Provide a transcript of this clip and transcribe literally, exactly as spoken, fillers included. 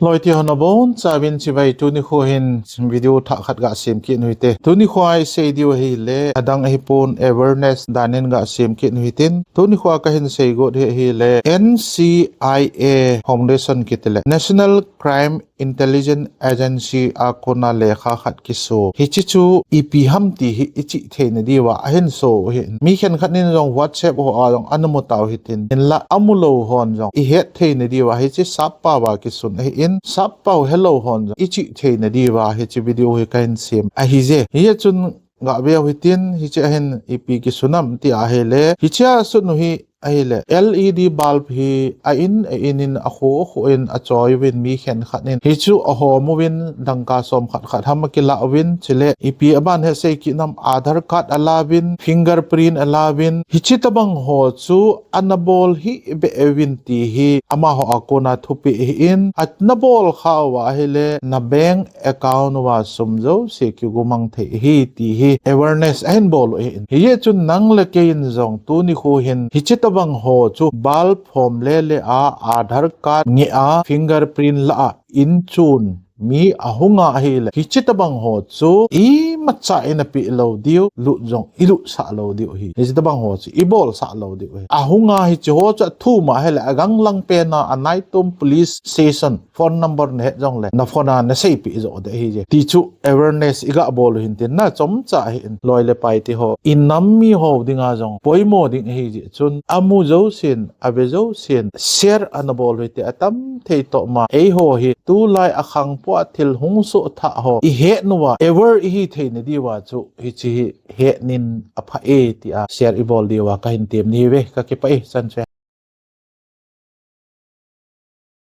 Loi te ho nabonchauvin chibai. Tuni kho hin video thah khat gasem kit u hite. Tuni kho a isei diu ahile adang ahipon, awareness dan in gasem kit u hitin. Tuni kho a kahin seigot hi ahile N C I A Foundation kiti le National Crime Intelligence Agency a kona lekha khat kiso. Hiche chu ipi ham ti hi ichih theina diuva ahin so u ahin. Mi khenkhat in jong WhatsApp ho a jong ana mu tau hitin. Hinla amu lou hon jong ihet theina diuva hiche sappao a kisun ahin. Sappao helou hon jong ichih theina diuva hiche video hi kahin sem ahije. Hijeh chun gaveu hitin, hiche a hin ipi kisun ham ti ahile, hiche a sun u hi ahile L E D bulb hi a in, a in in akho, akho in achoi uvin mi khenkhat in. Hichu ahom uvin dangka som khat khat ham akilah uvin, chule ipi aban he sei kit nam, Aadhaar card ala uvin, fingerprint ala uvin, hiche tobang ho chu ana bol hih beh uvin ti hi amaho a kona thupeh ahin, ana bol khah uva ahile na bank account uva sum jouse kigumang thei ahi ti hi awareness ahin bol u ahin. Hijeh chun nang le kei in jong tuni kho hin hiche tobang ho chu bulb hom le le a, Aadhaar card ngeh a, fingerprint la a in chun mi ahung a ahile, hiche tobang ho chu imacha in apeh lou diu, lut jong ilutsah lou diu ahi. Hiche tobang ho chu ibolsah lou diu ahi. Ahung a hiche ho chu athum a ahile aganglang pen a, anaitom police station phone number nahet jongle na phone a naseipeh joh ding ahije. Ti chu awareness igabol u hin tin na, chomcha ahin, loi le pai te ho. Inam mi ho dinga jong poimo ding ahijeh chun amu jousen, ave jousen share ana bol u hite, atam thei toh ma. Eiho hi tulai akhangpua thil hung soh thah ho ihet uva aware ihi theina diuva chu hiche hi hetnin apha e tia share ibol diuva kahin tem nahi uve. Kakipah e, chan chu.